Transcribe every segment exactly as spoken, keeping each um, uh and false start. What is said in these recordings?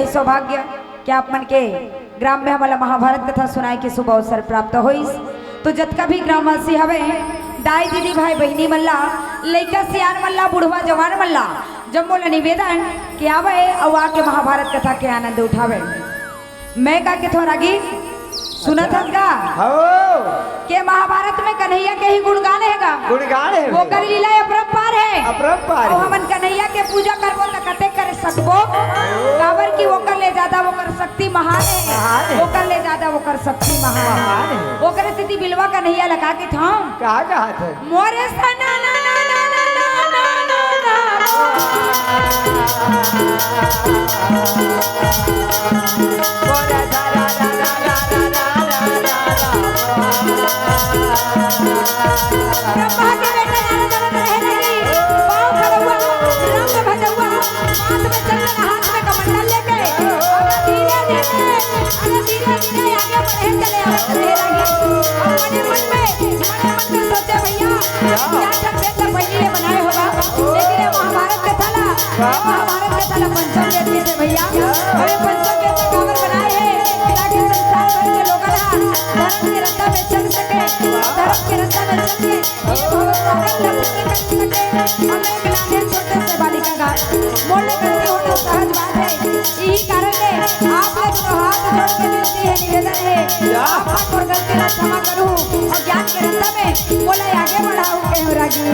सौभाग्य कि आप मन के ग्राम में हमला महाभारत कथा सुनाए के शुभ अवसर प्राप्त होइस। तो जतका भी ग्रामवासी हवे, दाई दीदी भाई बहिनी मन ला, लइका सियान मन ला, बुढ़वा जवान मन ला, जम्मो ला निवेदन कि आवे अउ आके महाभारत कथा के आनंद उठावे। मैं का के थोरा गीत सुनत हस गा? हो। के महाभारत में कन्हैया के ही गुणगान हे गा। गुणगान हे। ओकर लीला अपरंपार हे। अपरंपार अउ हे। हमन कन्हैया के पूजा करबो त कते कर सकबो? काबर कि ओकर ले ज्यादा ओकर शक्ति महान हे। महान हे। ओकर ले ज्यादा ओकर शक्ति महान हे। महान हे। ओकर स्थिति बिलवा कन्हैया लगा के था। का कहा थे? मोरे सना ना ना ना ना ना ना ना ना। ब्रह्मा के बेटा नारद अवत रहे नहीं, पाँव खड़उआ, रंग भजउआ, हाथ में चंदन, हाथ में कमंडल लेके, अरे धीरे धीरे, अरे धीरे धीरे आगे बढ़े चले आवत रहे नहीं। अब मने मन में, मने मन में सोचे भैया, क्या सब बेटा बहिनी ले बनाए होगा, लेकिन ये महाभारत कथा ला, ये महाभारत कथा ला पंचम वेद के थे भैया। अरे पंचम वेद के काबर बनाए हे, ताकि संसार भर के लोगन हा धर्म के रस्ता में चल सके, धर्म के रस्ता में चल के ये भवसागर ला पार कर सके। हम एक नान्हे छोटे से बालिका गा, मोले गलती होना सहज बात हे। यही कारण ले आप लोग को हाथ जोड़ के विनती हे, निवेदन हे, आप मोर गलती ला क्षमा करू अउ ज्ञान के रस्ता में मोला आगे बढ़ाऊ के हो रागी।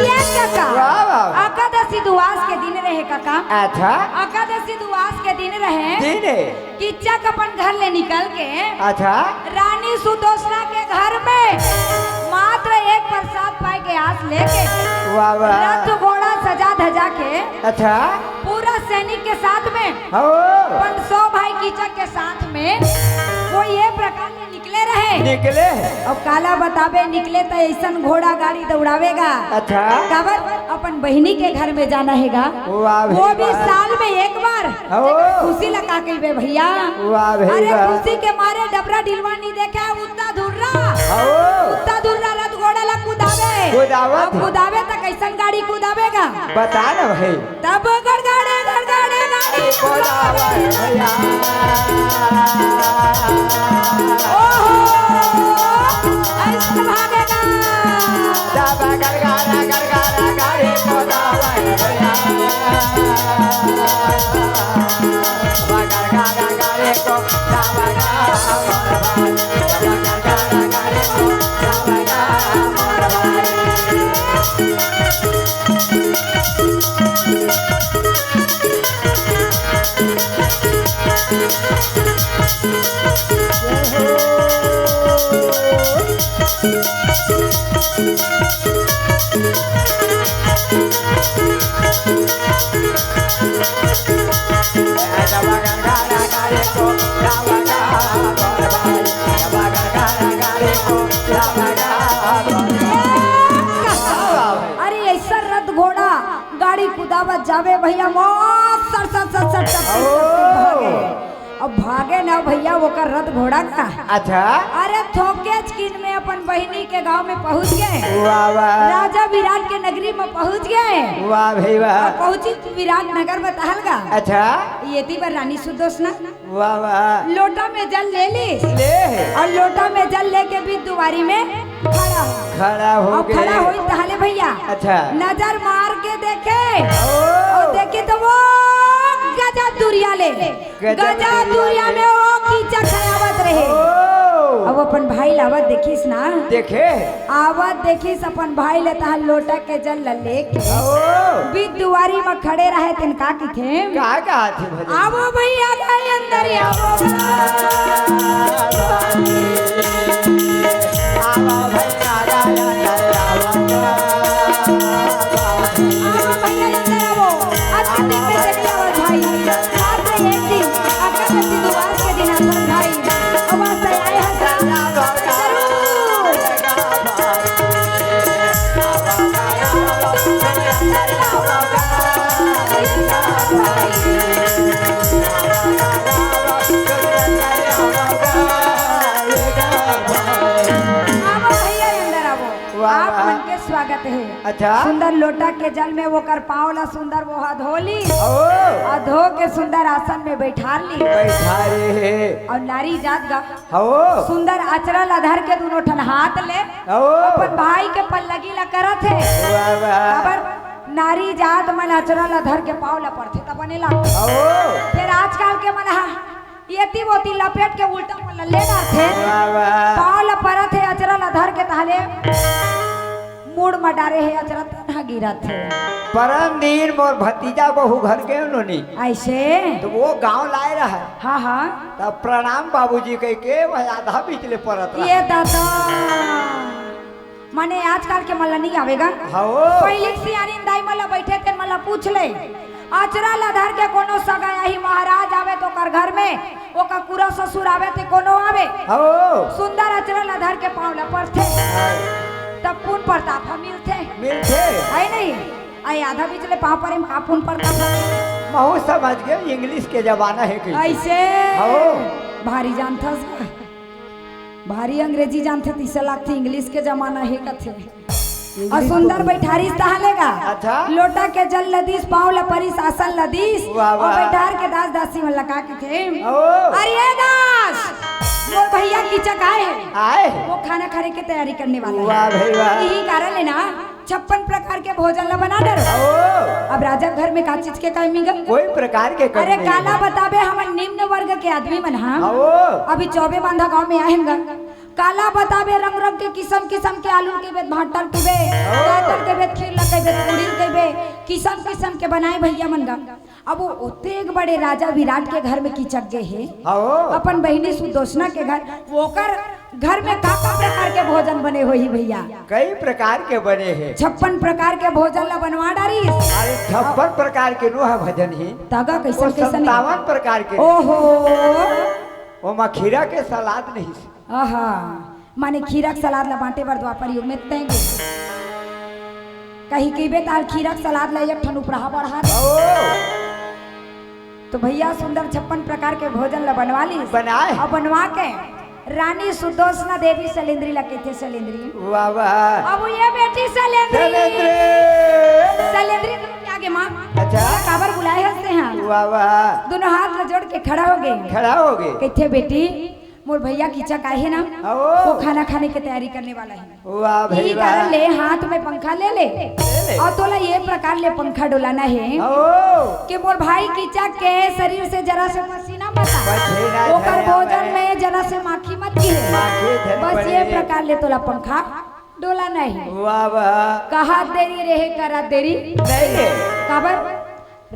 ये काका, वाह, वाह। एकादशी दुवास के दिन रहे काका। अच्छा। एकादशी दुवास के दिन रहे। दिन हे। कीचक अपन घर ले निकल के अच्छा। रानी सुदोसना के घर में मात्र एक प्रसाद पाए के आस लेके वाह, वाह। रथ घोड़ा सजा धजा के अच्छा। पूरा सैनिक के साथ में हो। अपन सौ भाई कीचक के साथ में वो ये प्रकार ले निकले रहे। निकले। अब काला बताबे, निकले त अइसन घोड़ा गाड़ी दौड़ावेगा। अच्छा। काबर अपन बहिनी के घर में जाना हेगा। वाह भाई वो भी वाह। साल में एक बार। हो। खुशी ला का कहिबे भैया। वाह भाई अरे वाह। खुशी के मारे डबरा डिलवा नहीं देखे, उत्ता धुर्रा। हो। उत्ता धुर्रा रथ घोड़ा ला कुदावे। कुदावत। अब कुदावे त कइसन गाड़ी कुदावेगा? बता ना भाई। तब गड़गड़े गड़गड़े गाड़ी कुदावे भैया। ओहो, अइसन भागेगा। तब गड़गड़ा गड़गड़ा गाड़ी कुदावे भैया। गड़गड़ा गाड़ी को अरे अइसन रथ घोड़ा गाड़ी कुदावत जावे भैया, मस्त sir sir sir sir sir sir ओ। भागे। अब भागे ना भैया, ओकर रथ घोड़ा का। अच्छा। अरे थोकेच किन में अपन बहिनी के गांव में पहुंच गए। वाह, वाह। राजा विराट के नगरी में पहुंच गए। वाह भाई वाह। अब पहुंची विराट नगर में टहलगा। अच्छा। ये थी बार रानी सुदोसना। वाह, वाह। लोटा में जल ले ली। ले। अउ लोटा में जल लेके बीच दुवारी में खड़ा हो। खड़ा हो अब गए। खड़ा होई तहले भैया। अच्छा। नजर मार के देखे। ओ। अउ देखे त वो गजा दुरिया ले। गजा गजा दुरिया दुरिया ले। में वो कीचक आवत रहे। ओ। अब अपन भाई ला आवत देखिस ना। देखे। आवत देखिस अपन भाई ले तहां लोटा के जल ल लेके ओ। बीच दुवारी म खड़े रहे तेन का किथे? का कहा थे भजन? आवो भैया रे अंदर आवो। आवो भैया रे अंदर आवो। स्वागत हे। अच्छा। सुंदर लोटा के जल में ओकर पाँव ला सुंदर वो हा धो ली। ओ। अउ धो के सुंदर आसन में बैठार ली। बैठारे हे। अउ नारी जात गा। हो। सुंदर अचरा ला धर के दुनों ठन हाथ ले। हो। अपन भाई के पल्लगी ला करत हे। वाह, वाह। काबर नारी जात मन अचरा ला धर के पाँव ला परथे त बने ला। हो। फेर आजकल के मन हा एती वोती लपेट के उल्टा पल्ला ले डारथे। वाह, वाह। पाँव ला परत हे, अचरा ला धर के, तहले मुड़ म डारे हे अचरा, तनहा गिरत हे। परन दिन मोर भतीजा बहू घर गे नोनी। अइसे? त वो गाँव लाए रहय। हाँ, हाँ। त प्रणाम बाबूजी कहिके वह आधा बीच ले परत रहय। ए दादा। माने आजकल के मन ला नइ आवेगा। हव। पहिली के सियानिन दाई मन ला बइठे तेन मन ला पूछ ले। अचरा ला धर के कोनो सगा आही महाराज आवे त ओकर घर में, ओकर कुरा ससुर आवे ते कोनो आवे। हव। सुंदर अचरा ला धर के पाँव ला परथे। हव। तब पुन परताप ह मिलथे। मिलथे। हे नहीं? अइ आधा बीच ले पाँव परे म का पुन परताप ह? महूँ समझ गेंव, English के जमाना हे कहिके। अइसे? हव। भारी जानथस। भारी अंग्रेजी जानथे, तइसे लागथे English के जमाना हे कथे। अउ सुंदर बइठारिस तहाँ ले गा। अच्छा। लोटा के जल ल दीस, पाँव ल परिस, आसन ल दीस। वाह, अउ वाह। बइठार के दास दासी मन ल का कथे? ओ। अरे दास, मोर भइया कीचक आए हे। आए। वो खाना खाने की तैयारी करने वाला हे। वाह भाई वाह। इही कारण ले ना छप्पन प्रकार के भोजन ल बना डर। ओ। अब राजा घर में का चीज के कमी गा? कोई प्रकार के कमी अरे नहीं काला हे। बताबे, हमन निम्न वर्ग के आदमी मन हा। ओ। अभी चौबे बांधा गांव में आए हन गा। काला बताबे, रंग रंग के किसम किसम के आलू कहिबे, भांटा ल कहिबे, ओ। दाल ल कहिबे, खीर ल कहिबे, पूड़ी ल कहिबे, किसम किसम के बनाए भइया मन गा। अब वो ओतेक बड़े राजा विराट के घर में कीचक गे हे, हाँ, ओ। अपन बहिनी सुदोसना के घर, ओकर घर में का का प्रकार के भोजन बने होही भइया? कई प्रकार के बने हे। छप्पन प्रकार के भोजन ला बनवा डारिस। अरे छप्पन प्रकार के नोहे भजन ही। त गा कइसन वो कइसन हे? संतावन प्रकार के। ओहो। ओमा खीरा के सलाद नहीं। आहा, माने खीरा के सलाद ला बांटे बर द्वापर युग में तैं गे। कहीं कहिबे तार खीरा के सलाद ला एक ठन उपराहा बढ़ा दे। ओ। त भइया सुंदर छप्पन प्रकार के भोजन ला बनवा लिस। बनाए। अउ बनवा के रानी सुदोसना देवी सलेंद्री ला कहिथे सलेंद्री। वाह, वाह। अब ये बेटी सलेंद्री। सलेंद्री। सलेंद्री के आगे माँ। अच्छा। काबर बुलाए हस तें हा? वाह, वाह। दुनों हाथ ला जोड़ के खड़ा होगे। खड़ा होगे। कहिथे बेटी, मोर भइया कीचक आए हे ना, हाँ, ओ। वो खाना खाने के तैयारी करने वाला हे। वाह भाई इही वाह। कारण ले हाथ में पंखा ले ले। ले ले। अउ तोला ये प्रकार ले पंखा डोलाना हे हाँ, ओ। कि मोर भाई कीचक के शरीर से जरा से पसीना मत आए। पसीना ओकर झरे भोजन आवे। में जरा से माखी मत गिरे। माखी झरे बस ये पड़े। प्रकार ले तोला पंखा डोलाना हे। वाह, वाह। कहा देरी रहे, करा देरी। नहीं हे। काबर?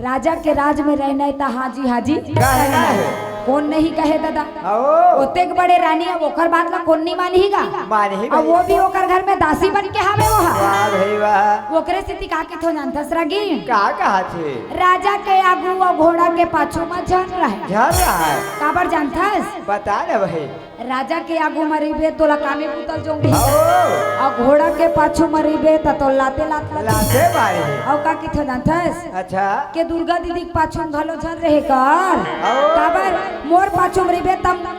राजा के राज में रहना हे त हाजी हाजी कहना हे। कोन नहीं कहे दादा? आओ। ओतेक बड़े रानी, अब ओकर बात ला कोन नहीं मानही गा? मानही अब भाई। वो भी ओकर घर में दासी बन के हावे वो हा। वाह भाई वाह। ओकरे सेती का कहिथे जानथस रागी? का कहाथे? राजा के आगू अउ घोड़ा के पाछू म झन रहय। झन रहय। काबर जानथस? बता न भाई। राजा के आगू म रहिबे, तोला कामे बुता ल जोंगही। हव। अउ घोड़ा के पाछू म रहिबे, त तोला लाते लात लगही। लाते मारही। अउ का कहिथे जानथस? अच्छा। के दुर्गा दीदी के पाछू म घलो झन रहे कर। हव। काबर? मोर पाछू म रहिबे, तब त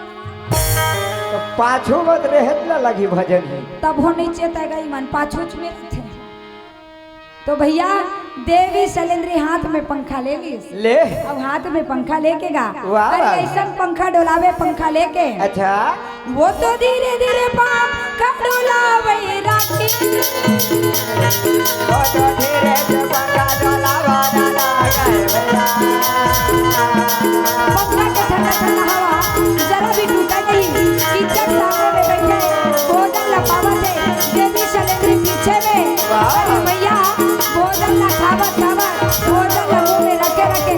पाछू म त रहे ल लगही भजन ही। तब हो नहीं चेतय गई मन, पाछू च में रहिथे। तो भइया, देवी सलेंद्री हाथ में पंखा ले लिस। ले। अब हाथ में पंखा लेके गा। वाह, अरे वाह। अइसन पंखा डोलावे पंखा लेके। अच्छा। वो तो धीरे धीरे पंखा डोलावे राखी। वो तो धीरे से पंखा डोलावे राखी। पंखा के ठंडा ठंडा हवा जरा भी टूटा नहीं। कीचक सामने में बैठे, भोजन ला पावत हे, देवी सलेंद्री पीछे में। वाह। अरे भइया, भोजन ला खावत खावत, भोजन ला मुंह में रखे रखे,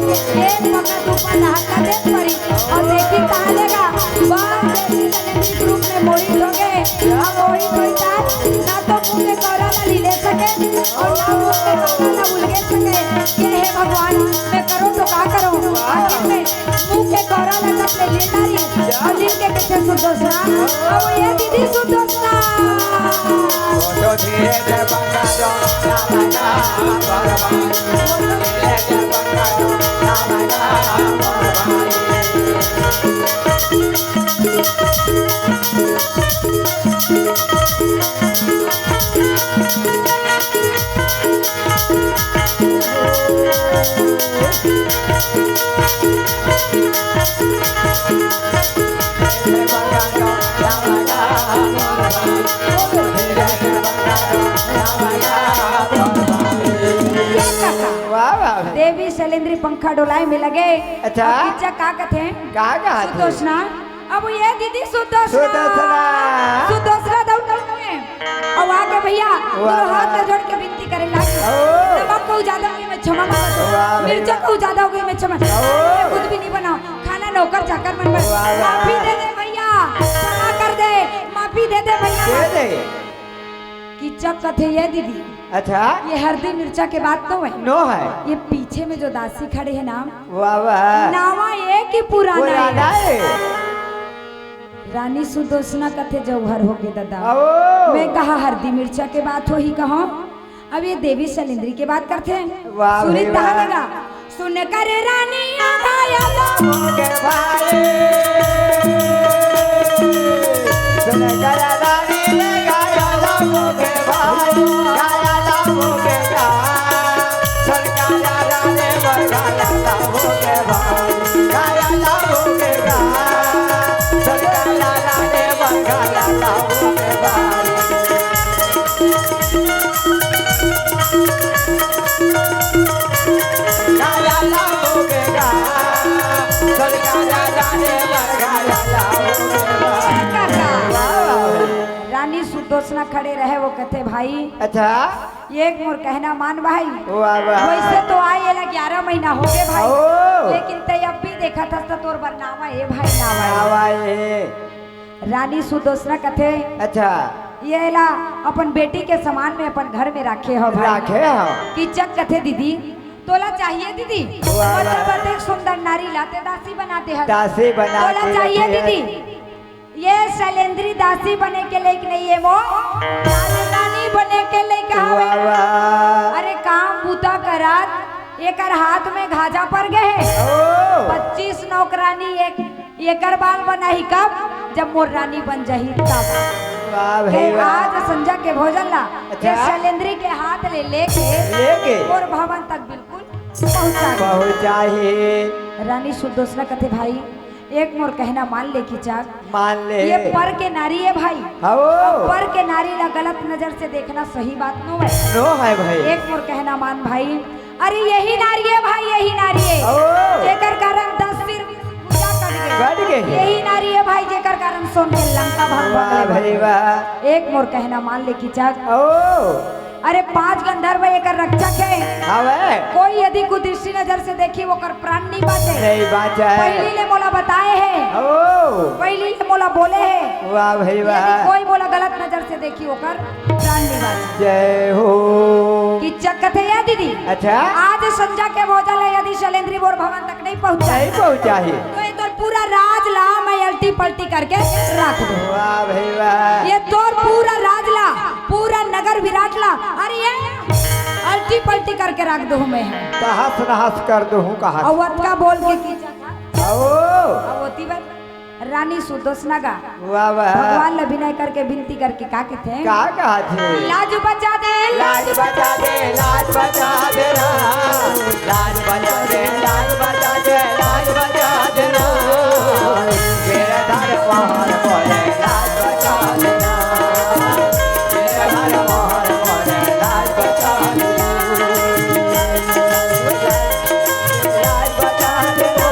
एक वक्त ऊपर नहाता देख परी। अउ देखी कहाँ ले गा, बस देवी सलेंद्री के रूप में मोहित होगे। अब मोहित होई जात, ना तो मुंह के कौरा ला लीले सके, अउ ना मुंह के कौरा ला उलगे सके। ये हे भगवान, मैं करूँ तो का करूँ? आखिर में मुंह के कौरा ला जब ले लेता रही, अउ लिख के कहिथे सुदोसना, अब ये दीदी सुदोसना। वाह, वाह। देवी शैलेंद्री पंखा डोलाए में लगे। अच्छा। अब इज्जत का कथे? का कहा थे? सुदोषना, अब ये दीदी सुदोषना। सुदोषना। सुदोषना दौड़ दौड़ के। अब आके भैया, वाह, दोनों हाथ वाह। में जोड़ के विनती करे लाग। ओ। नमक को ज्यादा हो गई, मैं क्षमा मांगत हूँ। वाह भाई मिर्चा वाह। को ज्यादा हो गई, मैं क्षमा। ओ। मैं खुद भी नहीं बनाओ। खाना नौकर चाकर मन बन। वाह, वाह। माफी दे दे भैया, क्षमा कर दे, माफी दे दे भैया। दे दे। कि चक कथे ये दीदी। अच्छा। ये हरदी मिर्चा के बात तो है। नो है। ये पीछे में जो दासी खड़े है ना, वाह, वाह। नावा ये की पुराना पुराना है। है। रानी सुदोषना कथे जौहर हो गे दादा। ओ। मैं कहा हरदी मिर्चा के बात हो ही कहो। अब ये देवी शैलेंद्री के बात करथे। वाह सुनीत भाई वाह। कहा लगा, सुन कर रानी आ गया। रानी सुदोषना खड़े रहे, वो कथे, भाई, अच्छा। एक मोर कहना मान भाई। वाह, वाह। वैसे तो आए एला ग्यारह महीना हो गए भाई, ओ। लेकिन तै अब भी देखत हस त तोर बर नावा ए भाई, नावा ए। नावा ए। रानी सुदोषना कथे, अच्छा। ये ला अपन बेटी के समान में अपन घर में राखे हो भाई। राखे हो। कि चक कथे दीदी, तोला चाहिए दीदी? वाह, वाह। बतेक सुंदर नारी ला तैं दासी बना दे हस। दासी बना तोला दे चाहिए हस। दीदी? ये शैलेंद्री दासी बने के लायक नहीं है, मो राजरानी बने के लायक हवे। वाह, वाह। अरे काम बूता करात एकर हाथ में घाजा पर गए। ओ। पच्चीस नौकरानी एक एकर बाल बनाही कब? जब मोर रानी बन जाही तब। वाह भाई के वाह। आज संझा के भोजन ला अच्छा। ये शैलेंद्री के हाथ ले लेके लेके। मोर भवन तक बिल्कुल पहुंचा दे। पहुंचाही। रानी सुदोषना कथे, भाई, एक मोर कहना मान ले किचक। मान ले। ये पर के नारी है भाई। हव। अब पर के नारी ला गलत नजर से देखना सही बात नो है। नो है भाई। एक मोर कहना मान भाई, अरे यही नारी है भाई, यही नारी है। ओ। जेकर कारण दस सिर भुजा कट गए। कट गए। यही नारी है भाई, जेकर कारण सोन के लंका भंग वाह भंगले भाई बने। वाह। एक मोर कहना मान ले किचक। ओ। अरे पांच गंधर्व एकर रक्षक है। हवे। कोई यदि कुदृष्टि नजर से देखी, ओकर प्राण नहीं बाचे। नहीं बाचे। पहली ले मोला बताए है। ओ। पहली ले मोला बोले है। वाह भाई वाह। यदि कोई मोला गलत नजर से देखी, ओकर प्राण निवास। जय हो। किचक कथे या दीदी? अच्छा। आज संझा के भोजन ले यदि शैलेंद्री मोर भवन तक नहीं पहुंचा नहीं पहुंचाही। तो ये तोर पूरा राज ला मैं अल्टी पल्टी करके रख दूं। वाह भाई वाह। ये तोर पूरा राज ला, पूरा नगर विराट ला, अरे ये अल्टी पल्टी करके रख दूं मैं। तहस नहस कर दूं कहा। अउ अतका बोल के किचक। ओ। अउ ओती बर रानी सुदोषना गा वाह, वाह। भगवान ल विनय करके विनती करके का कथे? का कहा थे? लाज बचा दे, लाज बचा दे, लाज बचा दे ना। लाज बचा दे, लाज बचा दे, लाज बचा दे ना। गिरधर पहाड़ पर लाज बचा दे ना। गिरधर पहाड़ पर लाज बचा दे ना। लाज बचा दे ना,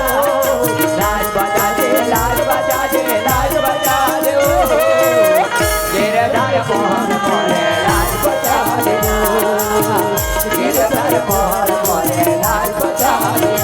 लाज बचा दे, लाज बचा दे, लाज बचा दे, ओ हो। गिरधर मोहन मोरे लाज बचा दे ना, गिरधर मोहन मोरे लाज बचा दे।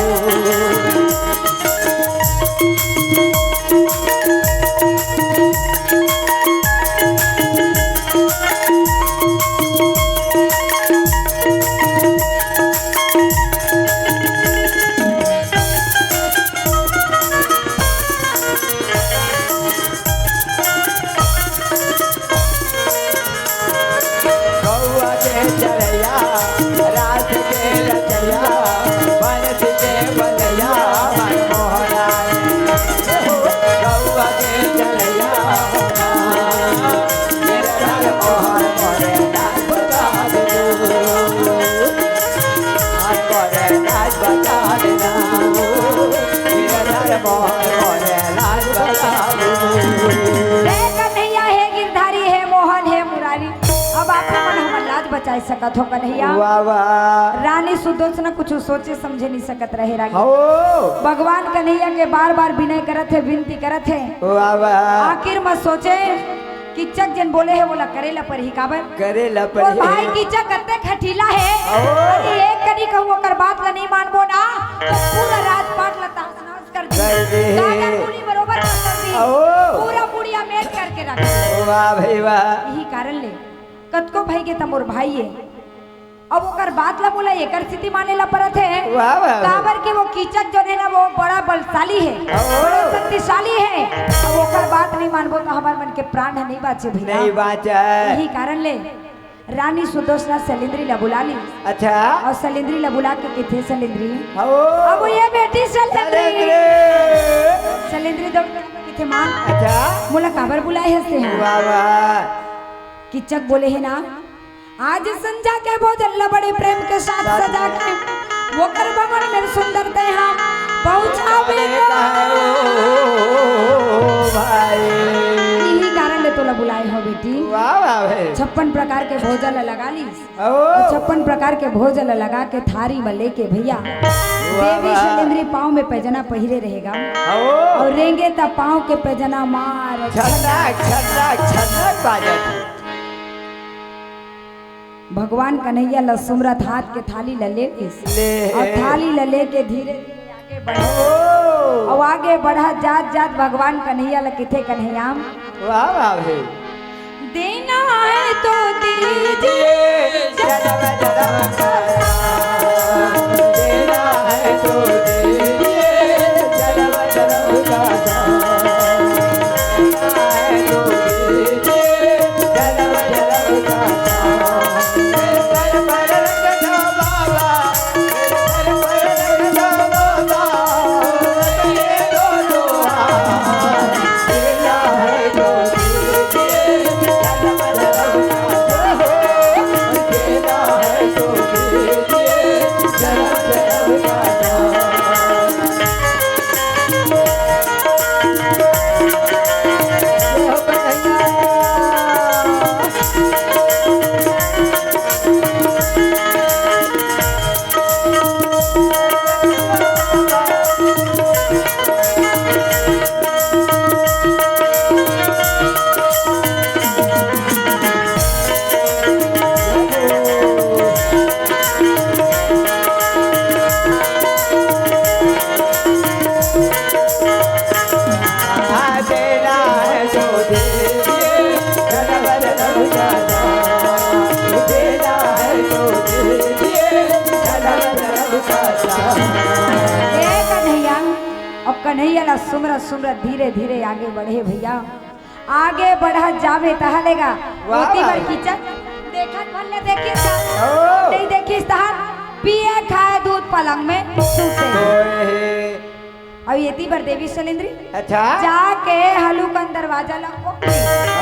बचाए सकत हो कन्हैया। वाह, वाह। रानी सुदोषना कुछु सोचे समझे नइ सकत रहे रागी। हो। भगवान कन्हैया के बार-बार विनय करत हे, विनती करत हे। वाह, वाह। आखिर म सोचे, कीचक जेन बोले हे, वोला करे ला परही काबर? करे ला परही। भाई कीचक कतेक हठीला हे। हो। अरे एक कनी कहूँ ओकर बात ला नइ मानबो ना, त पूरा राजपाट ला तहस नहस कर दे। कर दे। गागर मुड़ी बरोबर कर दे। हो। पूरा पुड़िया मेट करके रख दे। वाह भाई वाह। इही कारण ले कतको भई गे त मोर भाई हे। अब ओकर बात ला मोला एकर सेती माने ला परत हे। वाह, वाह, वाह। काबर के वो कीचक जोन हे ना, वो बड़ा बलशाली हे, ओहो। बड़ा शक्तिशाली हे। अब ओकर बात नइ मानबो त हमर मन के प्राण ह नइ बाचे भइया। नइ बाचे। इही कारण ले रानी सुदोषना सलिंद्री ला बुला ली। अच्छा। अउ सलिंद्री ला बुला के कथे, "सलिंद्री।" हो। अब ये बेटी सलिंद्री। सलिंद्री। सलिंद्री दौड़ के कथे, "माँ।" अच्छा। "मोला काबर बुलाए हस तेंहा?" वाह, वाह। कीचक बोले हे ना, आज संझा के भोजन ला बड़े प्रेम के साथ सजा के ओकर भवन में सुंदर तेंहा पहुंचाबे। अरे कहे ओ भाई। इही कारण ले तोला बुलाए हो बेटी। वाह, वाह भाई। छप्पन प्रकार के भोजन ला लगा लीस। ओ। अउ छप्पन प्रकार के भोजन ला लगा के थारी म लेके भइया, वाह, देवी वाह। सलिंद्री पाँव में पैजना पहिरे रहे गा। ओ। अउ रेंगे त पाँव के पैजना मार छटक, छटक, छटक बाजत हे। भगवान कन्हैया ल सुमरत हाथ के थाली ल ले लिस। ले। अउ थाली ल लेके धीरे धीरे आगे बढ़े। ओ। अउ आगे बढ़त जात जात भगवान कन्हैया ल कथे, "कन्हैया।" वाह, वाह भाई। देना है तो दीजिए जन्म जन्म का साथ। देना है तो दीजिए जन्म जन्म का साथ। ए कन्हैया, अब कन्हैया ला सुमरत सुमरत धीरे धीरे आगे बढ़े भइया। आगे बढ़त जाबे तहले गा, वाह, ओती वाह। बर कीचक, देखत भर ले देखिस का? ओ। नइ देखिस तहन, पिए खाए दूध पलंग में सूते। ओए। अउ एती बर देवी सलिंद्री, अच्छा। जाके हलुकन दरवाजा ला खोल।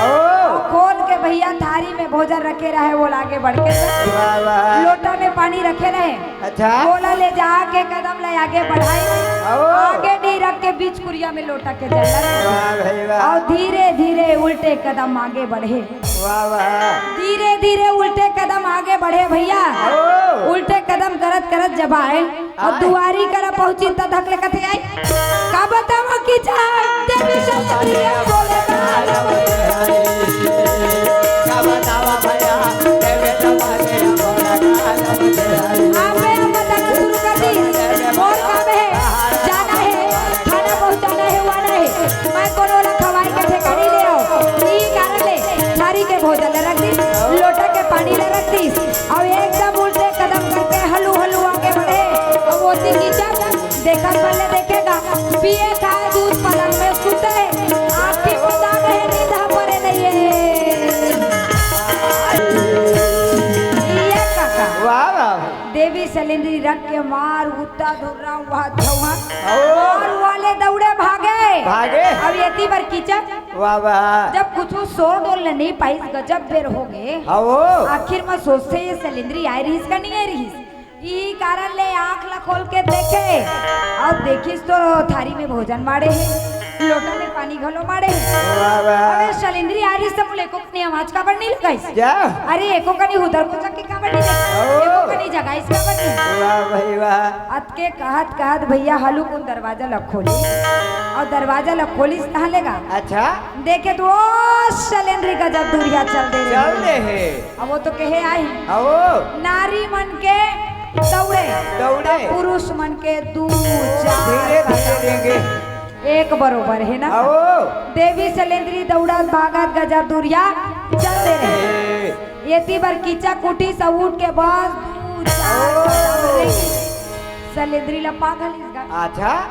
ओ। खोल के भइया थारी में भोजन रखे रहे, वो लागे बढ़ के वाह, वाह। लोटा में पानी रखे रहे। अच्छा। ओला ले जाके कदम ला आगे बढ़ाई। ओ। आगे नइ रख के बीच कुरिया में लोटा के जल लगा। वाह भाई वाह। अउ धीरे धीरे उल्टे कदम आगे बढ़े। वाह वाह। धीरे धीरे उल्टे कदम आगे बढ़े भइया। ओ। उल्टे कदम करत करत जब आए अउ आए। दुआरी करा पहुंची त धक ले कथे आई। का बतावा कि जा देवी सलिंद्री बोले का। का बतावा भइया, देवे तो बाजे बोला का। आप में हम बताना शुरू कर दी। मोर काम हे, जाना हे, खाना पहुंचाना हे, वो आना हे। मैं कोनो ला खवाए के ठेका नइ ले हंव। ई कारण ले थारी के भोजन ला रख दिस, लोटा के पानी ला रख दिस, अउ एकदम उल्टे कदम करके हलू हलू आगे बढ़े। अउ ओती कीचक देखत भर ले देखे गा, पिए खाए दूध पलंग में सूते, आँखी पता नहीं नींद ह परे नइ हे। ये काका। वाह वाह। देवी सलिंद्री रख के मार उत्ता धुर्रा हुआ धुआं। ओ। मार वाले दौड़े भागे। भागे। अब एती बर कीचक। वाह वाह। जब कुछु शोर डोल नइ पाइस, गजब बेर हो गे। हाँ ओ। आखिर म सोचथे ये सलिंद्री आए रहिस का नइ आए रहिस। इही कारण ले आँख ला खोल के देखे अउ देखिस तो थारी में भोजन माड़े हे। लोटा में पानी घलो माड़े। वाह, वाह। अबे सलेंद्री आ रहिस त मोला एको कनी आवाज काबर नइ लगाइस? क्या? अरे एको कनी हुदर को चक्की काबर नइ दे? ओ। एको कनी जगाइस काबर नइ? वाह भाई वाह। अतके कहत कहत भैया हलुकुन दरवाजा ल खोलिस। अउ दरवाजा ल खोलिस तहाँ ले गा। अच्छा। देखे त ओ सलेंद्री गजब दूरिहा चल दे रहे। चल दे हे। अब वो तो कहे आही। आओ। नारी मन के दौड़े। दौड़े। पुरुष मन के दू, चार धीरे धीरे कदम। रेंगे। एक बरोबर हे ना? आओ। देवी सलेंद्री दौड़त भागत गजब दूरिहा चल दे रहे। ए। एती बर किचक उठिस अउ उठ के बस दू, चार आओ। कदम रेंगे। सलेंद्री ला पागल इस गा। अच्छा।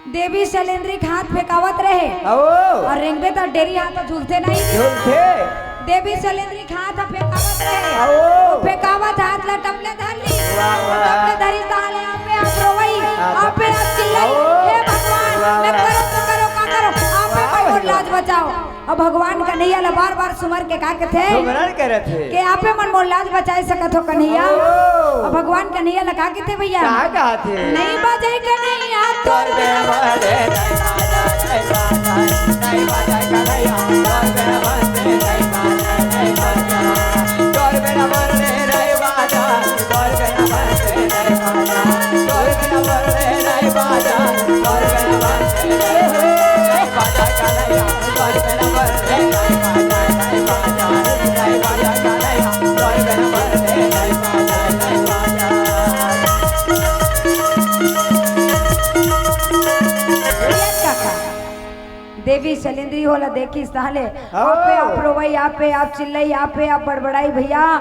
देवी सलेंद्री के हाथ फेंकावत रहे। आओ। अउ रेंगबे त डेरी हाथ झूलथे नहीं। झूलथे। देवी सलेंद्री के हाथ फेंकावत रहे। आओ। फेंकावत हाथ ला टपले धर लिस। वाह, वाह। टपले धरिस तहाँ ले आपे आप रोवई, अच्छा। आपे आप चिल्लाई, आओ। "हे भगवान, वाह, मैं वाह। करो तो करो, का करो, आपे वाह, भाई मोर वाह। लाज बचाओ।" अउ भगवान कन्हैया ला बार-बार सुमर के का कथे? सुमरन करत हे। के आपे मन मोर लाज बचाए सकत हो कन्हैया। ओ। अउ भगवान कन्हैया ला का कथे भैया? का कहत हे? नहीं बजाए कन्हैया तोर देवी सलेंद्री हो ला देखिस तहाँ ले, हाँ। आपे आप रोवई, आपे आप चिल्लई, आपे आप बड़बड़ाई भैया।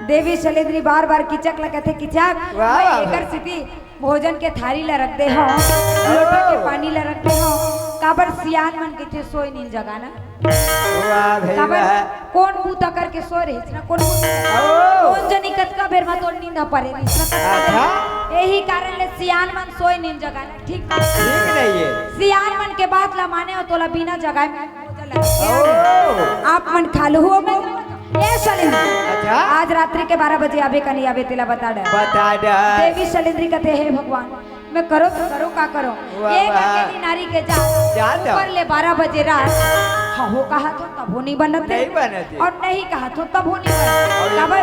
देवी सलेंद्री बार बार किचक ला कथे, "किचक, वाह। मैं एकर सेती भोजन के थारी ला रख दे हव, लोटा के पानी ला रख दे हव।" काबर सियान मन कथे, "सोय नींद जगाना।" वाह भाई काबर वाह। कोन बूता करके सोय रहिस ना, कोन बूता? ओ। कोन जनी कतका बेर म तोर नींद ह परे रहिस ना, कतका बेर? अच्छा। यही कारण ले सियान मन सोय नींद जगाना ठीक, ठीक नहीं है। सियान मन के बात ला माने अउ तोला बिना जगाए में भोजन लगे। ओ। आप मन खा लूहू में। ए सलेंद्री। अच्छा। आज रात्रि के बारह बजे आबे का नहीं आबे तेला बता डर। बता डर। देवी सलेंद्री कथे, "हे भगवान, मैं करो तो करो का करो? वाह, एक वाह। अकेली नारी के जात। जात। ऊपर ले बारह बजे रात। हाँ हो कहा तो तब हो नहीं बनत हे। नहीं बनत हे। अउ नहीं कहा तो तब हो नहीं बनत हे। अउ काबर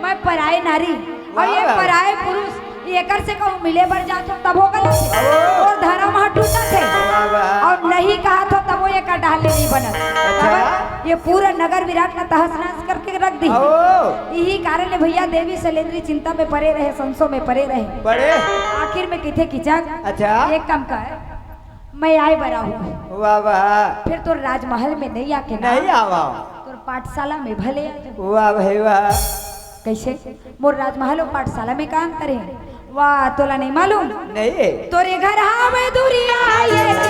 मैं पराए नारी अउ ये वाह। पराए पुरुष, एकर से कहूँ मिले बर जात हो तब हो गलत हे। अउ। अउ धरम ह टूटत हे। वाह, वाह। अउ नहीं कहा तो तब वो एकर डाल ले नहीं बनत। अच्छा। काबर ये पूरा नगर विराट ला तहस नहस करके रख दी। अउ। यही कारण ले भैया देवी सलेंद्री चिंता में परे रहे, संसो में परे रहे। परे। आखिर में कथे, "किचक, अच्छा। एक काम कर, मैं आए बर आहूँ। वाह, वाह। फिर तोर राजमहल में नहीं आके ना, नहीं आवा। तोर पाठशाला में भले आ जाऊँ।" वाह भाई वाह। कैसे? मोर राजमहल अउ पाठशाला में का अंतर हे? वाह, तोला नहीं मालूम? नहीं। तोरे घर हावे दुरिहा ये अरे तो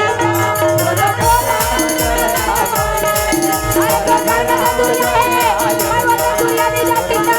घर में दुरिहा हे, मैं वो तो दुरिहा नहीं जाती ना।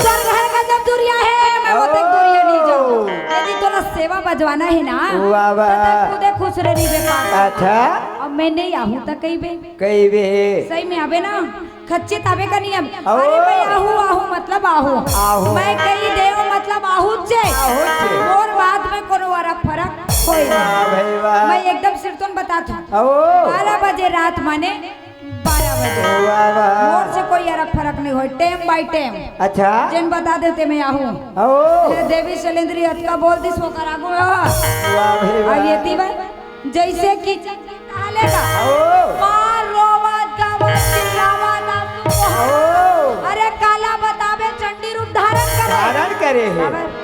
स्वर्ग हर गजब दुरिहा हे, मैं ओतेक दुरिहा नहीं जाऊँ। यदि तोला सेवा बजवाना हे ना, वाह, वाह। तो तैं खुदे खुश रहिबे पास। अच्छा। अब मैं नहीं आहूँ त कहिबे। कहिबे। सही में आबे ना, खच्चित आबे का नहीं अब। आओ। अरे मैं आहूँ, आहूँ मतलब आहूँ। आहूँ। मैं कही देव मतलब आहूँ चे। आहूँ चे। मोर बात में कोनो वाला फरक होई नहीं। वाह भाई वाह। मैं एकदम सिरतोन बताथूँ। आओ। बारह बजे रात माने बारह वाह, वाह। मोर से कोई अरक फरक नहीं होय, टेम बाय टेम। अच्छा। जेन बता देते मैं आहूँ। ओ। ए, देवी शैलेंद्री अतका बोल दिस, ओकर आगू में हो। वाह भाई, वाह। अब ये तीबर, जैसे कि कहा लेगा। ओ। मार रोवत, गावत, चिल्लावत, आंसू बहावत। ओ। अरे काला बतावे, चंडी रूप धारण करे। धारण करे हे। अब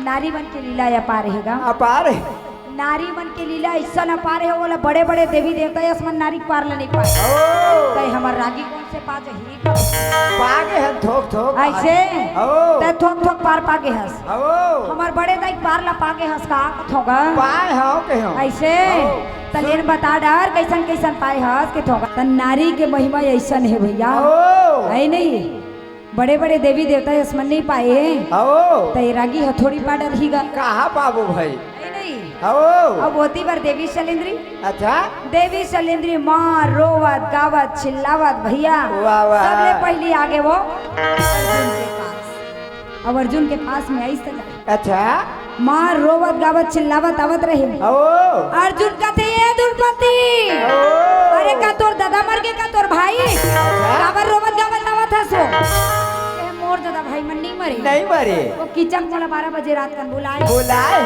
नारी मन के लीला अपार हे गा। अपार हे। नारी मन के लीला अइसन अपार हे, ओला बड़े-बड़े देवी देवता अस मन नारी के पार ल नइ पाए। ओ। तैं हमर रागी कोन से पा जही? पागे हन थोक थोक। अइसे? ओ। तैं थोक थोक पार पागे हस। ओ। हमर बड़े दाई के पार ल पागे हस का? थोगा। पाए हव के हव। अइसे? ओ। त लेन बता डर, कइसन कइसन पाए हस के थोगा। त नारी के महिमा अइसन हे भइया। ओ। हे नहीं? बड़े-बड़े देवी देवता अस मन नइ पाए हे। हवो। त ए रागी ह थोड़ी पा डरही गा। कहाँ पाबो भाई? नहीं, नहीं। हवो। अब ओती बर देवी शैलेंद्री। अच्छा। देवी शैलेंद्री माँ रोवत, गावत, चिल्लावत भइया। वाह, वाह। सबले पहिली आगे वो अर्जुन के पास। अब अर्जुन के पास में आइस त अच्छा। माँ रोवत गावत चिल्लावत आवत रहिन। ओ। अर्जुन कथे, "ए द्रुपदी, ओ। अरे का तोर ददा मर गे का तोर भाई? अच्छा। काबर रोवत गावत आवत हस ओ?" कहे, "मोर ददा भाई मन नइ मरे। नइ मरे। ओ कीचक मोला बारह बजे रात कन बुलाए। बुलाए।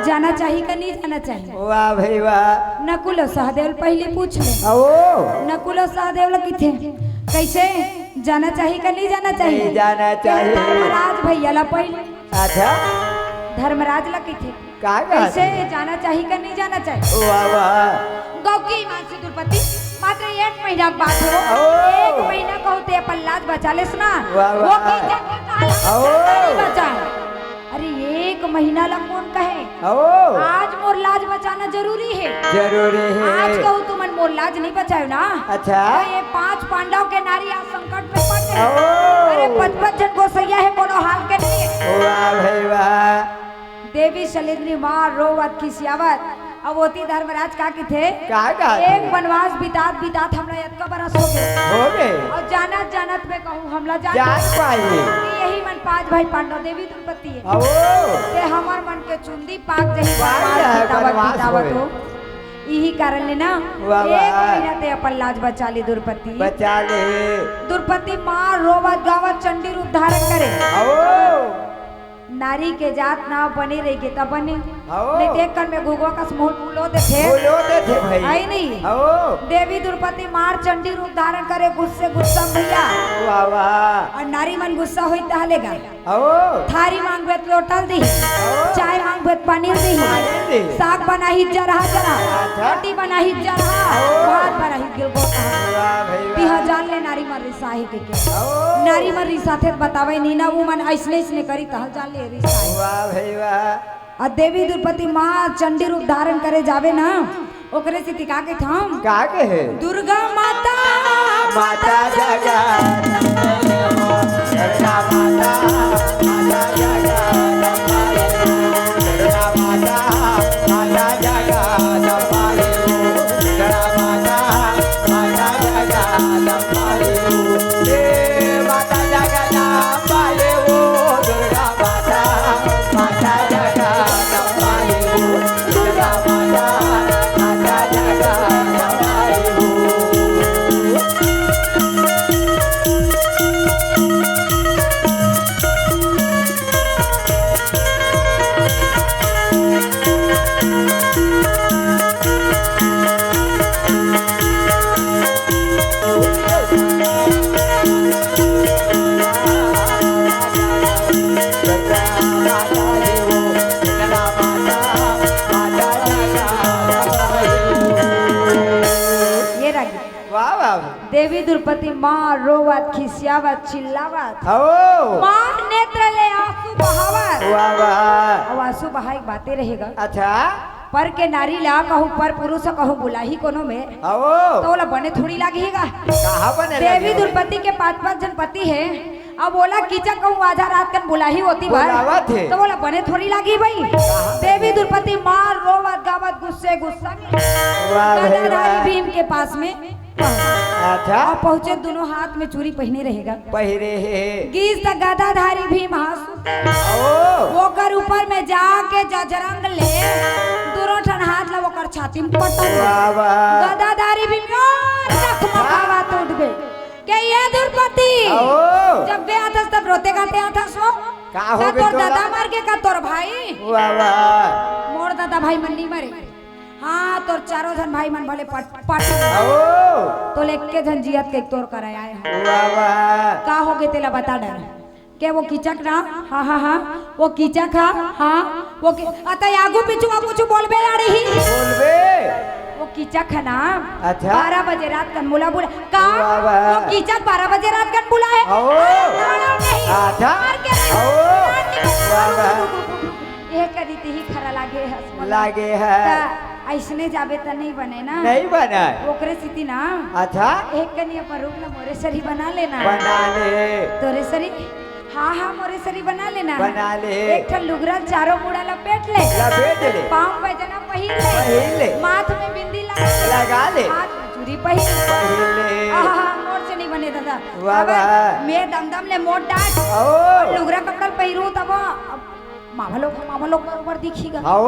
जाना चाही का नइ जाना चाही?" वाह भाई वाह। नकुल अउ सहदेव ल पहिली पूछ ले। ओ। नकुल अउ सहदेव ल किथे, "कइसे जाना चाही का नइ जाना चाही?" नइ जाना चाही। धर्मराज भइया ल पहिली अच्छा। धर्मराज ल कहिथे, का कहत कइसे हे? जाना चाही का नइ जाना चाही? वाह, वाह। गौकी मानसी द्रुपदी, मात्र एक महीना के बात हे वो। ओ। एक महीना कहूँ तैं अपन लाज बचा लेस ना। वाह, वो वाह। की जग के काल ओ। नइ बचाए। अरे एक महीना ला कोन कहे? ओ। आज मोर लाज बचाना जरूरी हे। जरूरी हे। आज कहूँ तुमन मोर लाज नइ बचायो ना। अच्छा। त ये पांच पांडव के नारी आज संकट में पड़ गे। ओ। अरे पचपन झन गोसैया हे, कोनो हाल के नइ हे। वाह भाई वाह। देवी शैलेंद्री माँ रोवत खिसियावत, अब ओती धर्मराज का किथे? का कहत एक हे? बनवास बितात बितात हमला अतका बरस हो गे। हो गे। अउ जानत जानत में कहूँ हमला जान जान पाही। कि यही मन पांच भाई पांडव देवी द्रुपदी हे। हवो। तैं हमर मन के चुंदी पाक जही पाक बनवास जाए, बितावत बनवास बितावत होए। हो। इही कारण ले ना वाह, एक वाह। महीना तैं अपन लाज बचा ले द्रुपदी। बचा ले। द्रुपदी माँ रोवत गावत चंडी रूप धारण करे। हवो। नारी के जात नाव बने रहिगे त बने। हवो। नइ त एक कन में घुघुवा कस मुंह फूलो देथे। फूलो देथे भाई। हे नहीं? हवो। देवी द्रुपदी मार चंडी रूप धारण करे गुस्से गुस्सा में भइया। वाह, वाह। अउ नारी मन गुस्सा होही त हले गा। हवो। थारी मांगबे त लोटा ल दिही। हवो। चाय मांगबे त पानी ल दिही। पानी ल दिही। साग बनाही जरहा जरहा। अच्छा। रोटी बनाही जरहा। हवो। भात बनाही गिलगोटा। वाह भाई वाह। तिहा जान ले नारी मन रिसाही कहिके। हवो। नारी मन रिसाथे त बतावय नहीं ना, वो मन अइसने अइसने करी तहा जान ले रिसाही। वाह भाई वाह। अउ देवी द्रुपदी माँ चंडी रूप धारण करे जाबे ना, ओकरे सेती का कहिथन? का कहे? दुर्गा माता, माता जगदम्बा, दुर्गा माता, माता जगदम्बा, दुर्गा माता, माता जगदम्बा, दुर्गा माता, माता जगदम्बा, हे माता जगदम्बा, हे ओ दुर्गा माता, माता जगदम्बा, हे ओ दुर्गा माता, माता जगदम्बा, हे ओ। ये रागी। वाह, वाह। देवी द्रुपदी माँ रोवत, खिसियावत, चिल्लावत। हवो। माँ नेत्र ले आंसू बहावत। वाह, वाह। अउ आंसू बहाए के बाते रहेगा। अच्छा। पर के नारी ला कहूँ पर पुरुष कहूँ बुलाही कोनो में। हवो। त ओला बने थोड़ी लागही गा। कहाँ बने देवी लागही? द्रुपदी के पाँच पाँच झन पति हे। अब ओला कीचक कहूँ आधा रात कन बुलाही ओती बर। बुलावत हे। त ओला बने थोड़ी लागही भाई। कहाँ? देवी द्रुपदी मार रोवत गावत गुस्से गुस्सा में वाह भाई गदाधारी वाह। भीम के पास में पहुंचे। अच्छा। अउ पहुंचे, दुनों हाथ में चूड़ी पहिने रहेगा। पहिरे हे। गीस त गदाधारी भीम हाथ सुते। ओ। ओकर ऊपर में जाके जजरंग ले दुनों ठन हाथ ला ओकर छाती में पटक दे। वाह, वाह। गदाधारी भीम ओ चकमकावत उठ गे। आओ। जब बे आथस तब रोते गाते आथस वो। का हो का गे तोर तोला? दादा मर गे का तोर भाई? वाह, वाह। मोर दादा भाई मन नहीं मरे। हाँ, तोर चारों झन भाई मन भले पट, पट। आओ। तोले एक्के झन जियत के तोर करा आए हो। वाह, वाह। का हो गे तेला बता डर। के वो कीचक ना? हाँ, हाँ, हाँ। वो कीचक हा? हाँ। वो की-, अतः आगू पीछू अब कुछ बोलबे आ रही। बोलबे। वो कीचक है ना? अच्छा। बारह बजे रात कन मोला बुला। का? वाह, वाह। वो कीचक बारह बजे रात कन बुला है? आओ। अरे, नहीं। अच्छा। मार के नहीं। आओ। मार के नहीं। वाह, वाह। ये करी ते ही खरा लागे हस मोला। लागे है। त अइसने जाबे त नहीं बने ना। नहीं बने। ओकरे सेती ना। अच्छा। एक कनी अपन रूप ला मोरे सरी बना लेना। बना ले। तोरे सरी। हाँ, हाँ, मोरे सरी बना लेना। बना ले। एक ठन लुगरा चारों मुड़ा लपेट ले। लपेट ले। पाँव पैजना पहिर ले। पहिर ले। माथ में बिंदी लगा ले। लगा ले। हाथ में चूड़ी पहिर ले। पहिर ले। आहा, मोर से नहीं बने दादा। वाह, अब वाह। मैं दमदम ले मोट डांट। ओ। लुगरा कपड़ा पहिरू तब अब मामा लोग, मामा लोग बरोबर दिखी गा। आओ।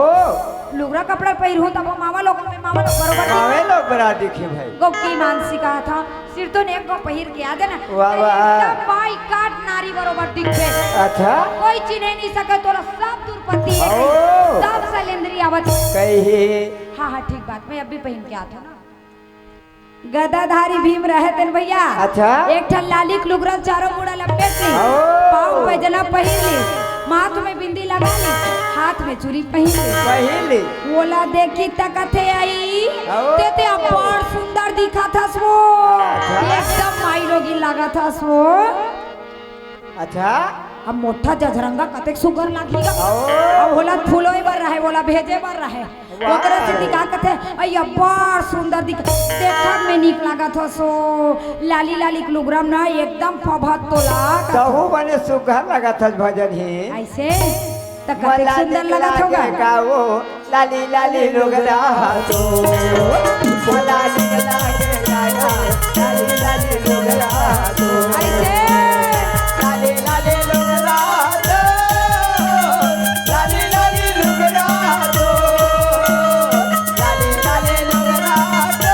लुगरा कपड़ा पहिरू तब मामा लोग में मामा लोग बरोबर दिखी। मामे लोग बड़ा दिखी भाई। गोपी मानसी कहा था। सिर तो ने एक गो पहिर के आ देना। वाह, वाह। एकदम बाई काट नारी बरोबर दिखबे। अच्छा। कोई चिन्हे नहीं सके तोला, सब दुर्पति है। ओ। सब सलेंद्री आवत। कही। हाँ, हाँ, ठीक बात, मैं अभी पहिर के आत हूँ ना। गदाधारी भीम रहे तेन भैया। अच्छा। एक ठन लाली के लुगरा चारों मुड़ा लपेट ली। ओ। पाँव पैजना पहिर ली। माथ में बिंदी लगा ली, हाथ में चूड़ी पहिर ली। पहिर ली। ओला देखी त कथे आई, आओ। ते ते अब्बड़ सुंदर दिखत हस वो। अच्छा। एकदम माई लोगिन लागत हस वो। अच्छा। अब मोटा जझरंगा कतेक सुघर लागही गा। आओ। अब ओला फुलोय बर रहे, ओला भेजे बर रहे। वाह। ओकरे सेती का कथे, "अई अब्बड़ सुंदर दिख, देखत में नीक लागत हस वो। लाली लाली के लुगरा म ना एकदम फभत तोला।" तहू बने सुघर लागत हस भजन ही। अइसे? त कतेक सुंदर लागत होगा। का वो लाली लाली लुगरा तो, वो लाली लाली लुगरा तो। अइसे? लाली लाली लुगरा तो, लाली लाली लुगरा तो, लाली लाली लुगरा तो,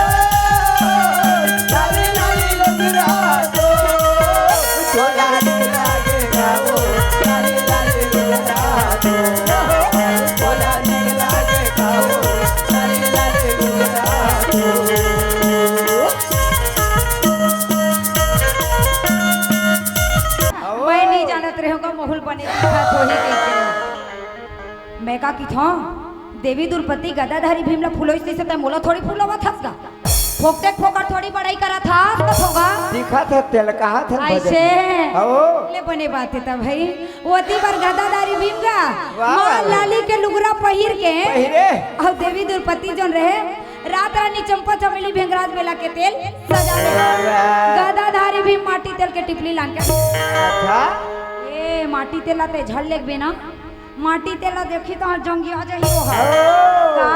लाली लाली लुगरा तो। मैं नहीं जानत रहे हूँ का मोहुल बने दिखत होही कहिके। मैं का किथों, देवी दुर्पति गदाधारी भीम ला फुलोइस तइसे तैं मोला थोड़ी फुलोवत हस गा। फोकटे फोकट थोड़ी बड़ाई करत हस गा थोगा। दिखत हे तेल कहा था अइसे। ले बने बात हे त भाई। ओती बर गदाधारी भीम गा। वाह, माँ वाह। लाली के लुगरा पहिर के। पहिरे। अउ देवी दुर्पति जोन रहे, रात रानी चंपा चमेली भेंगराज बेला के तेल सजा दे। वाह, वाह। गदाधारी भीम माटी तेल के टिपली लान के। अच्छा। ए, माटी तेल ला ते झड़ लेगबे ना। माटी तेल ला देखी त जोंगिया जाही ओहा। ओ। का?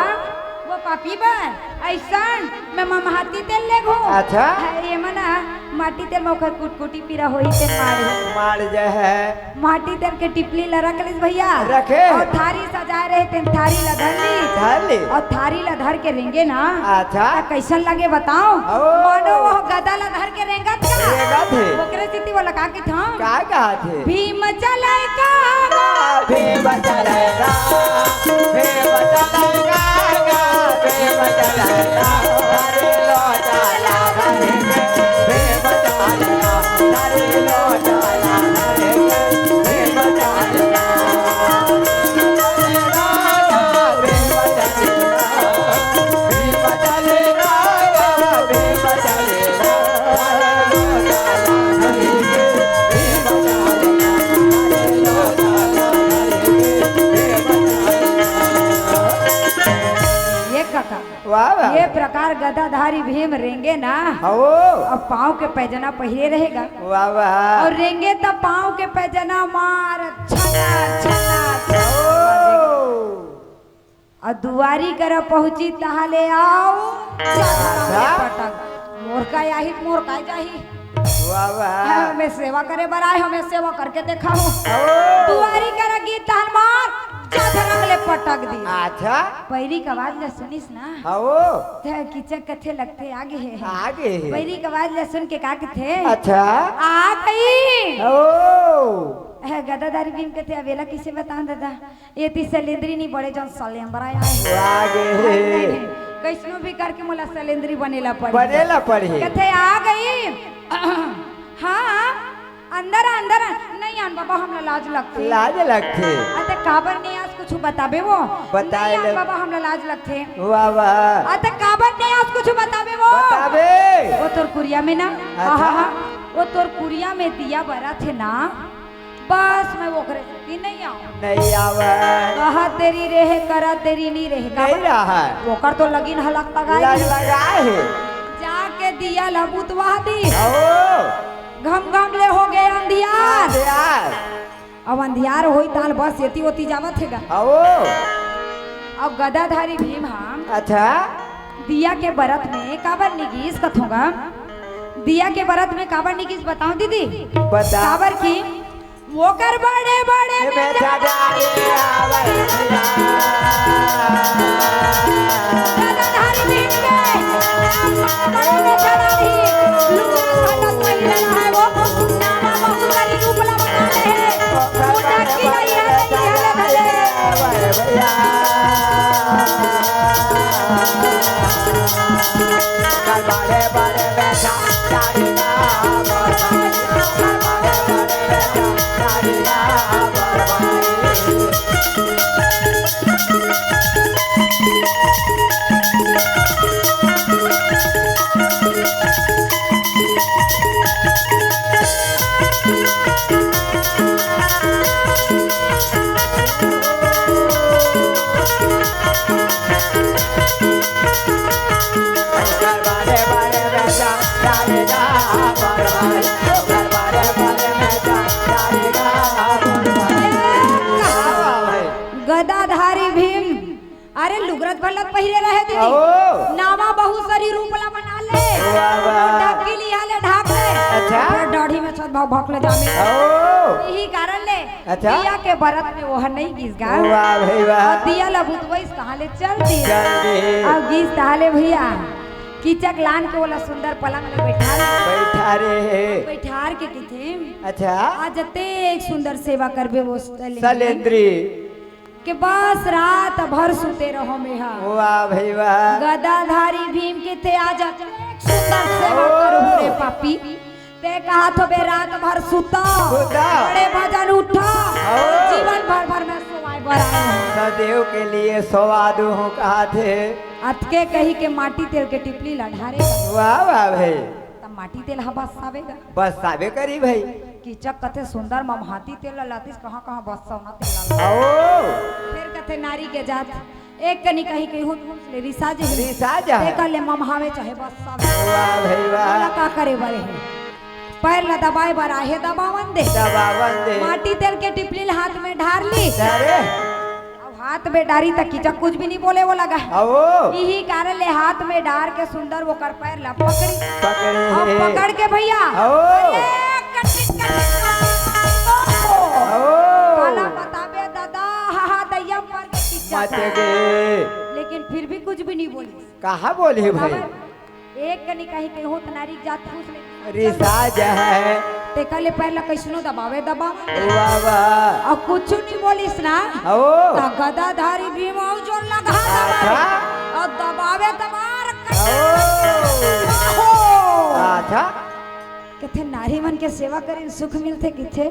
वो पापी बर, अइसन, मैं ममहाती तेल लेगहूँ। अच्छा। है, ये मना, माटी तेल में ओकर कुटकुटी पीरा होही ते मार। मार जे है। माटी तेल के टिपली ला रख लिस भैया। रखे। अउ थारी सजाए रहे तेन थारी ला धर लिस। धर लिस। अउ थारी ला धर के रेंगे ना। अच्छा। त कइसन लगे बताओ? ओ। मानो वो गदा ला धर के रेंगत का। रेंगत हे। ओकरे सेती वो लगा के था। का कहा थे? भीम चले का गा, भीम चले गा, भीम चले गा, भीम चले गा, हरे लो चाला हरे के, भीम चले गा, हरे लो चाला हरे के, भीम चले गा, भीम चले गा, भीम चले गा, भीम चले गा। ये काका, वाह, वाह। ये प्रकार गदाधारी भीम रेंगे ना, हो। अब पाँव के पैजना पहिरे रहे गा। वाह, वाह। अउ रेंगे त पाँव के पैजना मार, छना, छना, छना। हो। अउ दुवारी करा पहुँची तहाले आओ, चादर में पटक। मोर का आही, मोर का जाही। वाह, वाह। हाँ, मैं सेवा करे बर आए हँव, मैं सेवा करके देखाहूँ। ओ। दुवारी करा गीत तहाल मार, चादर ले पटक दी। अच्छा। पैरी के आवाज ल सुनिस ना। हवो। त किचक कथे लगथे आगे हे। आगे हे। पैरी के आवाज ल सुन के का कथे? अच्छा। आ गई। ओ। ए, गदाधारी भीम कथे, अब एला कइसे बताऊं दादा? ये ती सलेंद्री नी बड़े जन सलेंद्रा आए। आगे हे। नहीं, नहीं, कैसनो भी करके मोला सलेंद्री बनेला पड़ही। बनेला पड़ही। कथे आ गई। हाँ, अंदर आ, अंदर आ। नहीं आन बाबा, हमला लाज लगथे। लाज लगथे। अते काबर नहीं आज कुछ बताबे वो? बताए नहीं आन ले। बाबा, हमला लाज लगथे। वाह, वाह। अते काबर नहीं आज कुछ बताबे वो? बताबे। वो तोर कुरिया में ना। अच्छा। हाँ, हाँ, हाँ। वो तोर कुरिया में दिया बरत हे ना। बस मैं ओकरे सेती नहीं आऊं। नहीं आवे। कहा तेरी रे है, करा तेरी नहीं रहे। नहीं काबर? रहा है। ओकर तो लगिन हलक लगाए लग नहीं। लगाए है। जाके दिया ला बुतवा दी। आओ। घम घम ले हो गए अंधियार। अंधियार। अब अंधियार होई ताल बस एती ओती जावत हे गा। आओ। अब गदाधारी भीम हम अच्छा। दिया के बरत में काबर निगिस कथों गा? दिया के बरत में काबर निगिस बताओ दीदी? बता। काबर की ओकर बड़े बड़े ए बेटा बेचारा डाली आवे। गदाधारी भीम के नाम बड़े में चढ़ाई, लुगा खटक पहिरल है वो, नामा बहुतरी रूप ला बना ले, मुंडा की नहीं है, नहीं है, भले। गदाधारी भीम, अरे लुगरत भलत पहिरे रहे दीदी। आओ। नामा बहुसरी रूप ला बना ले। वाह, वाह। ढाकी लिहा ले ढाक ले। अच्छा। फिर दाढ़ी में छत भाव भक ले जामे। आओ। यही कारण ले अच्छा। दिया के बरत में वो नहीं गिस गा। वाह भाई वाह। और दिया ला बुतवइस तहाँ ले चल दी। चल दी। अब गिस तहाँ ले भैया, कीचक लान के ओला सुंदर पलंग में बैठा ले। बैठा रे। बैठार के किथे। अच्छा। आज ते एक सुंदर सेवा करबे वो सलेंद्री। सलेंद्री। के बस रात भर सुते रहो मेहा। वाह भाई वाह। गदाधारी भीम किथे आज एक सुंदर सेवा करो रे पापी। ते कहा थो बे रात भर सुता, सुता। बड़े भजन उठा, हाँ। जीवन भर भर में सोवाए बर आए। सदैव के लिए सोवा दू हूँ कहा थे। अतके कही के माटी तेल के टिपली ला ढारे। वाह वाह भाई। तब माटी तेल हा बस आवेगा। बस आवे करी भाई। कीचक कथे सुंदर ममहाती तेल ला लातिस, कहाँ कहाँ बस सौना तेल ला। आओ। फिर कथे नारी के जात। एक कनी कही कही हुत हुत ले रिसा जे है। रिसा जा है। ते कर ले ममहावे चाहे बस सब। वाह भाई वाह। बोला का करे बरे है। पैर ला दबाए बर आहे दबावन दे। दबावन दे। माटी तेल के टिपली ला हाथ में ढार ली। अरे। अब हाथ में डारी तक कीचक कुछ भी नहीं बोले वो लगा। आओ। यही कारण ले हाथ में डार के सुंदर वो कर पैर ला पकड़ी। पकड़े अब है। पकड़ के भैया। आओ। अरे कटिक कटिक। आओ। काला बताबे दादा, हा हा दैया मर के कीचक। मच गे। लेकिन फिर भी कुछ भी नहीं बोली। कहाँ बोली भाई? एक कनी कहीं के होत नारी जात फूस ले। रिसा जा है। ते कले पैर ला कैसनो दबावे दबा। वाह, वाह। और कुछ नहीं बोलिस ना। ओ। तो गदाधारी भीम आऊ जोर लगा दबावे। अच्छा। और दबावे दबार। ओ। ओहो। अच्छा। कथे नारी मन के सेवा करिन सुख मिलथे किथे।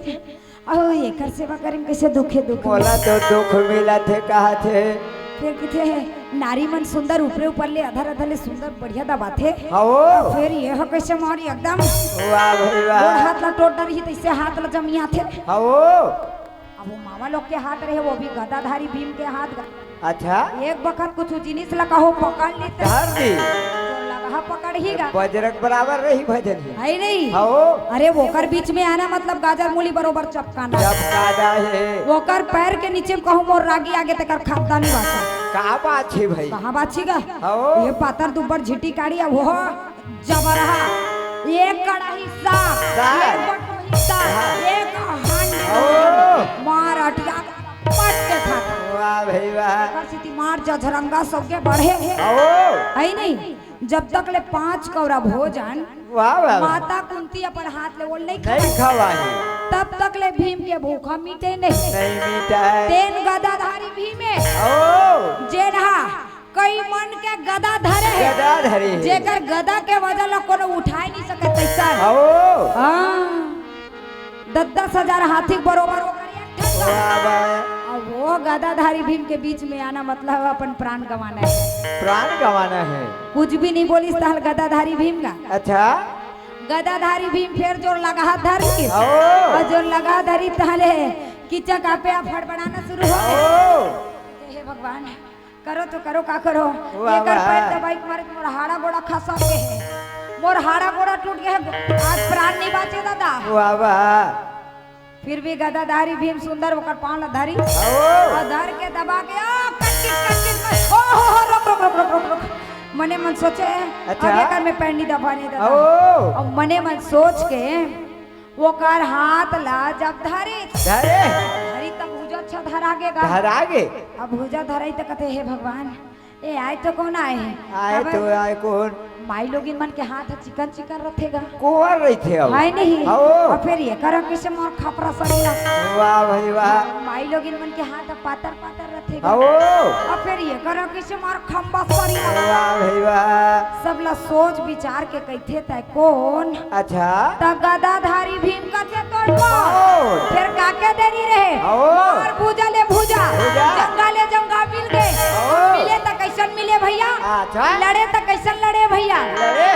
अहो, एकर सेवा करे में कैसे दुखे दुख मोला तो दुख मिलत हे, कहत हे। फिर किथे हे, नारी मन सुंदर ऊपरे ऊपर ले अधर अधर ले सुंदर बढ़िया दबाथे। हवो। फिर ये हो कैसे मारी एकदम वाह भाई वाह। गोड़ हाथ ला टोट डरही, तैसे हाथ ला जमियाथे। हवो। अब वो मामा लोग के हाथ रहे, वो भी गदाधारी भीम के हाथ गा-, अच्छा। एक बखत कुछ जिनिस ला कहो पकड़ ली त धर दी। जोर लगा पकड़ ही गा। बजरंग बराबर रही भजन ही। है नहीं? हाँ। अरे वोकर बीच में आना मतलब गाजर मूली बरोबर चपकाना। चपकाना है। वोकर पैर के नीचे कहूँ मोर रागी आगे तेकर खद्दा नहीं बाचा। का बात है भाई? कहाँ बाची गा? हाँ। ये पातर दुब्बर झिटी काड़ी अब हो जबरहा। एक कड़ा हिस्सा, साग। एक बटो हिस्सा, हाँ। एक हांडी। ओ। मार अटिया पट के खा। वाह भाई वाह। एकर सेती मार जझरंगा सबके बढ़े हे। आओ। है नहीं? जब तक ले पांच कौरा भोजन वाह, वाह, वाह। माता कुंती अपन हाथ ले ओल नहीं नहीं खवाए। खवाए। तब तक ले भीम के भूखा मिटे नहीं। नहीं मिटे। तेन गदाधारी भीम हे। आओ। जेन हा कई मन के गदा धरे हे। गदा धरे हे। जेकर गदा के वजन ला कोनो उठाए नहीं सकत तैसन। आओ। हाँ। दस दस हजार हाथी के बरोबर ओकर एक ठन गदा। वाह, वाह। अब वो गदाधारी भीम के बीच में आना मतलब अपन प्राण गंवाना हे। प्राण गंवाना हे। कुछ भी नहीं बोलिस तहल गदाधारी भीम का। अच्छा। गदाधारी भीम फेर जोर लगा हाथ धर के। आओ। अउ जोर लगा धरी तहले कीचक आपे आप हड़बड़ाना शुरू हो गे। आओ। हे भगवान, करो तो करो, का करो? वाह, एकर वाह। पैर दबाई के मारे मोर हाड़ा गोड़ा खसा गे हे, मोर हाड़ा गोड़ा टूट गे हे, आज प्राण नहीं बाचे दादा। वाह, वाह। फिर भी गदाधारी भीम सुंदर ओकर पाँव ला धरी आओ। अउ धर के दबा के, ओ, कटकिट, कटकिट, कट-, ओ, हो, हो, रुक, रुक। मने मन सोचे, अच्छा। अब एकर में पैंडी दबाने दादा। आओ। अब मने मन सोच के ओकर हाथ ला जब धरे, धरे। धरी तब भुजा अच्छा धरा गे गा। धरा गे। अब भुजा धरई त कथे, "हे भगवान, ए आए तो कौन आए हे?" आए काबर? तो आए कौन? माई लोगिन मन के हाथ ह चिकन चिकन रथे गा। कोहर रहिथे अब। है नहीं? आओ। अउ फेर एकर कइसे मोर खपरा सरीर। वाह भाई वाह। माई लोगिन मन के हाथ ह पातर पातर रथे गा। आओ। अउ फेर एकर कइसे मोर खंबा सरीर। वाह भाई वाह। सब ला सोच विचार के कहिथे तय कोन? अच्छा। त गदाधारी भीम कथे तोर पाँव। ओ। फेर काके देरी रहे? ओ। मार भुजा ले भुजा। भुजा। जंगा ले जंगा मिल गे। ओ। मिले त कइसन मिले भइया? अच्छा। लड़े त कइसन लड़े भइया? लड़े।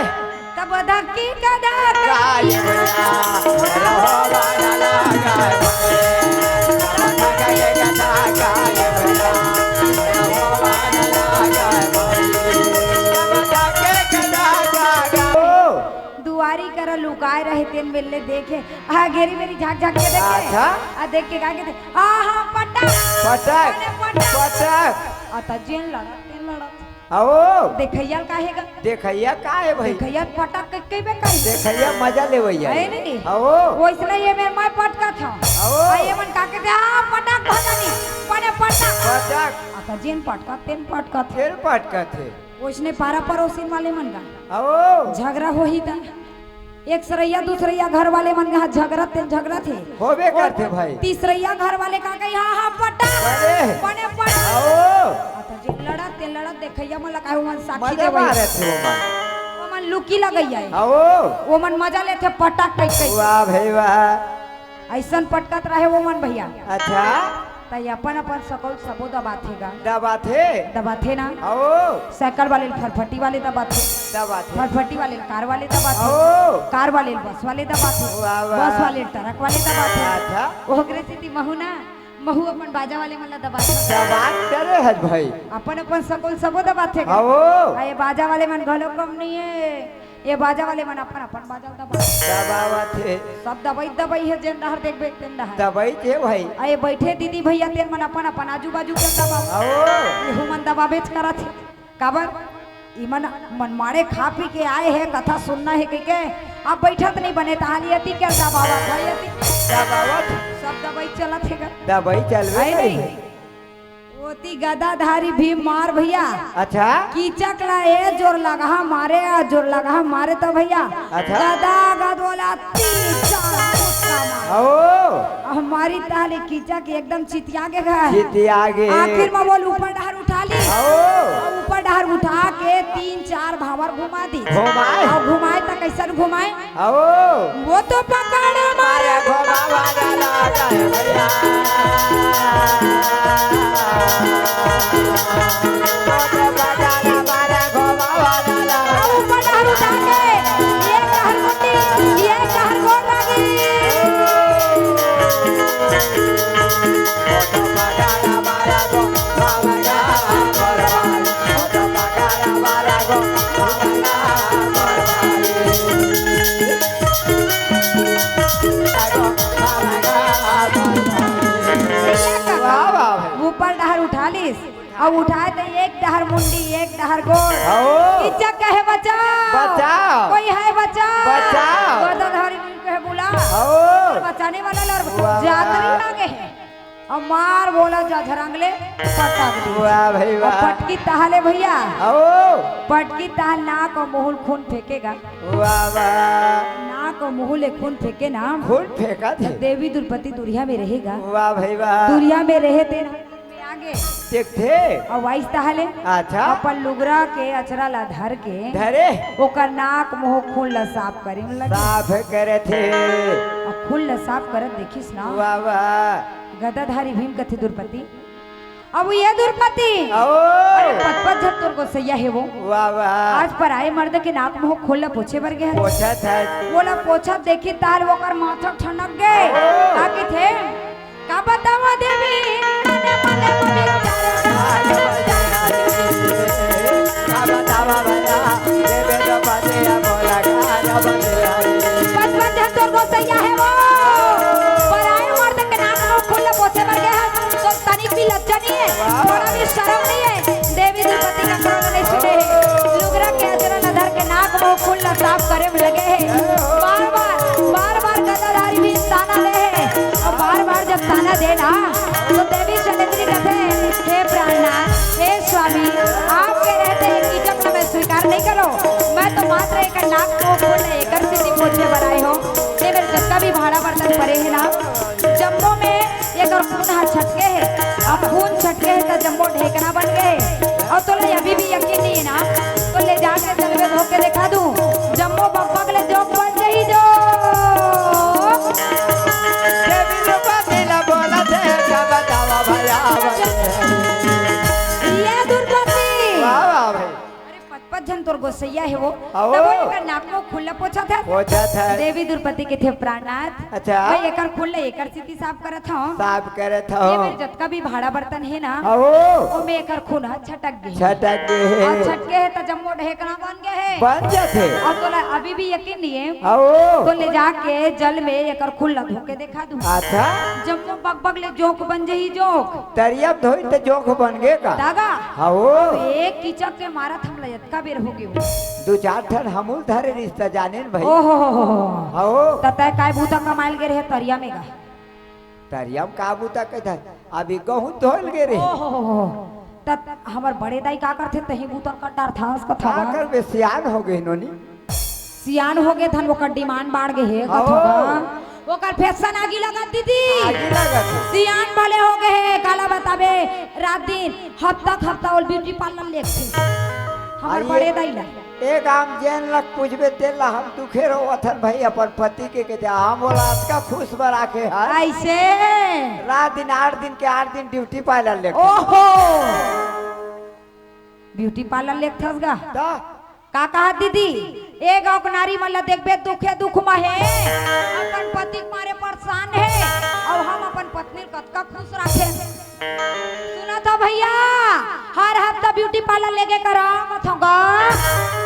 तब धक्की का धक्का। काय भइया, रहो वाला लगा भइया। दुआरी करा लुकाए रहे तेन बेले देखे, आ घेरी मेरी झाँक झाँक के देखे। अच्छा। आ देख के का कहते, "आ हाँ, पटक।" पटक। अरे पटक। पटक। आ त जेन लड़त, तेन लड़त। आओ। देखइया काहे गा? देखइया काहे भाई? देखइया पटक के कइबे करी। देखइया मजा लेवइया। है नहीं? आओ। वइसने ये मेर मैं पटकत हँव। आओ। आ ये मन का कहते, "आ पटक भगनी, पने पटक।" पटक। आ त जेन पटकत, तेन पटकत। तेन पटकत हे। वइसने पारा पड़ोसिन वाले मन का आओ। झगरा होही त एक सरैया दूसरैया घर वाले मन कहा झगरत ते झगरत हे। होबे करथे भाई। तीसरैया घर वाले का कही, "हाँ, हाँ, पटा, अरे। पने पटा।" आओ। आ त जे लड़त ते लड़त देखइया मन ला काहे ओमन साखी मजा देवई। मारत हे ओमन। ओमन लुकी लगइया हे। आओ। ओमन मजा लेथे पटक कहि कहि। वाह भाई वाह। अइसन पटकत रहे ओमन भइया। अच्छा। त अपन अपन सकल सबो दबाथे गा। दबाथे। दबाथे ना। आओ। साइकिल वाले ल फरफटी वाले दबाथे। दबाथे। फरफटी वाले ल कार वाले दबाथे। आओ। कार वाले ल बस वाले दबाथे। वाह, वाह। बस वाले ल ट्रक वाले दबाथे। अच्छा। ओकरे सेती महू ना, महू अपन बाजा वाले मन ला दबाथे। दबात करे हस भाई। अपन अपन सकल सबो दबाथे गा। आओ। आ ये बाजा वाले मन घलो कम नहीं हे। ये बाजा वाले मन अपन अपन बाजा दबा। दबावत हे। सब दबई दबई हे, जेन डहर देखबे तेन डहर। दबई थे भाई। आ ये बइठे दीदी भइया तेन मन अपन अपन आजू बाजू के दबा। आओ। इहू मन दबाबेच करत हे। काबर? इमन मन मारे खा पी के आए हे, कथा सुनना हे कहिके। अब बइठत नहीं बने तहाली अति के दबावत भाई अति। दबावत। सब दबई चलत हे गा। दबई चलबे आए करी। नहीं। ओती गदाधारी भीम मार भइया। अच्छा। कीचक ला ए जोर लगहा मारे, आ जोर लगहा मारे त भइया। अच्छा। गदा गदोला तीन चार मुक्का मार। ओ। अब मारी तहले कीचक एकदम चितिया गे गा। चितिया गे। आखिर म ओला ऊपर डहर उठा ली। ओ। ऊपर डहर उठा के तीन चार भांवर घुमा दी। घुमाए। अउ घुमाए त कइसन घुमाए? आओ। वो तो पकड़ मारे। मारे घोड़ा वाला लगा है भइया। वो तो पकड़ मारे घोड़ा वाला लगा है। ऊपर डहर उठा के, ये डहर मुट्ठी, ये डहर गोड़ लागी। वो तो पकड़ मारे घोड़ा वाला लगा है। वाह, वाह, वाह। ऊपर डहर उठा लिस, अउ उठाए त एक डहर मुंडी, एक डहर गोड़। आओ। इज्जत कहे बचाओ। बचाओ। कोई है बचाओ। बचाओ। गदाधारी भीम कहे बुलाओ। आओ। बचाने वाला लड़ वाह, जात वाह। नहीं लागे है। अउ मार बोला जा झरंग ले पटक दे। वाह भाई अउ वाह। पटकी तहाले भैया, आओ। पटकी तहाल नाक अउ मुहूं ले खून फेंकेगा। वाह वाह। नाक अउ मुहूं ले खून फेंके ना, खून फेंका त थे। देवी द्रौपदी दुरिहा में रहेगा। वाह भाई वाह। दुरिहा में रहे ते ना में आगे। देखथे। अउ वाइस तहाले अच्छा। अपन लुगरा के अचरा ला धर के धरे। ओकर नाक मुहूं खून ला साफ करे में लगे। साफ करे थे। अउ खून ला साफ करत देखिस ना। वाह वाह। गदाधारी भीम कथे द्रौपदी, अब ये द्रौपदी, आओ। अरे पचपन झन तोर गोसैया हे वो। वाह वाह। आज पराए मर्द के नाक मुहूं खून ला पोछे बर गे हे। पोछत हे। ओला पोछत देखिस तहाल ओकर माथा ठनक गे। आओ। का कथे? का बतावंव देवी, मने मने पवित्र का बतावंव भला, देवे तो पतिया बोला का बतावंव। पचपन झन तोर गोसैया हे वो। पराए मर्द के नाक मुहूं खून ला पोछे बर गे हे, तो तनिक भी लज्जा नहीं हे, वाह। थोड़ा भी शर्म नहीं हे। देवी द्रौपदी का करोल नहीं सुने हे। लुगरा के अचरा ला धर के नाक मुहूं खून ला साफ करे में लगे हे। बार बार, बार बार गदाधारी भीम ताना दे हे। अउ बार बार जब ताना दे ना, तो देवी सलेंद्री कथे, "हे प्राणनाथ, हे स्वामी, आपके रहते ये कीचक ला मैं स्वीकार नहीं करों। मैं तो मात्र एकर नाक मुहूं खून ला एकर सेती पोछे बर आए हों। ये मेर जतका भी भांड़ा बर्तन परे हे ना, जम्मो में एकर खून ह छटके हे, अउ खून छटके हे त जम्मो ढेकना बन गे हे। अउ तोला अभी भी यकीन नहीं हे ना, तो ले जाके जल में धो के देखा दूं, जम्मो बकबक ले जोंक बन जाही जो। देवी द्रौपदी ला बोलथे, का बतावंव भला। ये द्रौपदी। वाह, वाह भाई। अरे पचपन झन तोर गोसैया हे वो। आओ। तब वो एकर नाक मुहूं खून ला पोछत हे। पोछत हे। देवी द्रौपदी कथे, "प्राणनाथ, अच्छा। मैं एकर खून ला एकर सेती साफ करत हों। साफ करत हों। ये मेर जतका भी भांड़ा बर्तन हे ना, आओ। ओमे एकर खून ह छटक गे हे। छटक गे हे। अउ छटके हे त जम्मो ढेकना बन गे हे। बन जाथे। अउ तोला अभी भी यकीन नहीं हे। आओ। तो ले जाके जल में एकर खून ला धो के देखा दूं। अच्छा। जम्मो बकबक ले जोंक बन जाही जोंक।" तरिया धोई त जोंक बन गे का? दागा। आओ। एक कीचक के मारत हमला अतका बेर हो गे। दू चार ठन हमू ल धरे रिहिस त जानेन भाई। ओहो हो हो हो। आओ। त तैं काय बूता कमाए ल गे रहे तरिया में गा? तरिया में का बूता कथे? अभी गहूं धोए ल गे रहे। ओहो हो हो। त हमर बड़े दाई का करथे, तहीं बूता ल कर डारथस कथा का बा? करबे, सियान हो गे नोनी। सियान हो गे धन, ओकर demand बाढ़ गे हे, आओ। कथा बा। ओकर fashion आगी लगत दीदी। आगी लगत हे। सियान भले हो गे हे, काला बताबे, रात दिन, हफ्ता के हफ्ता ओला beauty parlour लेगथे। हमर अरे, बड़े दाई ला। एक आम जेन ला पूछबे, तेन ला हम दुखे रोवत हन भाई, अपन पति के, के जा, हम ओला अतका खुश बर राखे हन। अइसे? रात दिन, आठ दिन के आठ दिन beauty parlour लेगथे। ओहो! Beauty parlour लेगथस गा? त? का कहा दीदी, ए गांव के नारी मन ला देखबे, दुखे दुख म हे, अपन पति के मारे परेशान हे, अउ हम अपन पत्नी ल कतका खुश राखे। सुनत हो भैया, हर हफ्ता beauty parlour लेगे करा मत होगा।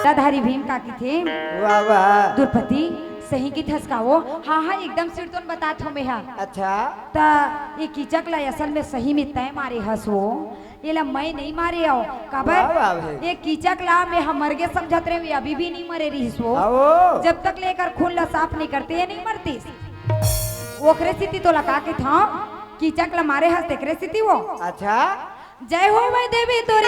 गदाधारी भीम का कथे? वाह, वाह। द्रौपदी, सही कथस का वो? हाँ, हाँ, एकदम सिरतोन बतात हों मैं हा। अच्छा। त ये कीचक ला असल में सही में तैं मारे हस वो। एला मैं नहीं मारे हंव। काबर? वाह, वाह भाई। ये कीचक ला मैं ह मर गे समझत रहेंव, ये अभी भी नहीं मरे रिहिस वो। आओ। जब तक ले एकर खून ला साफ नहीं करते, ये नहीं मरतिस। ओकरे सेती तोला का कथंव, कीचक ला मारे हस तेकरे सेती वो। अच्छा। जय हो मैं देवी तोर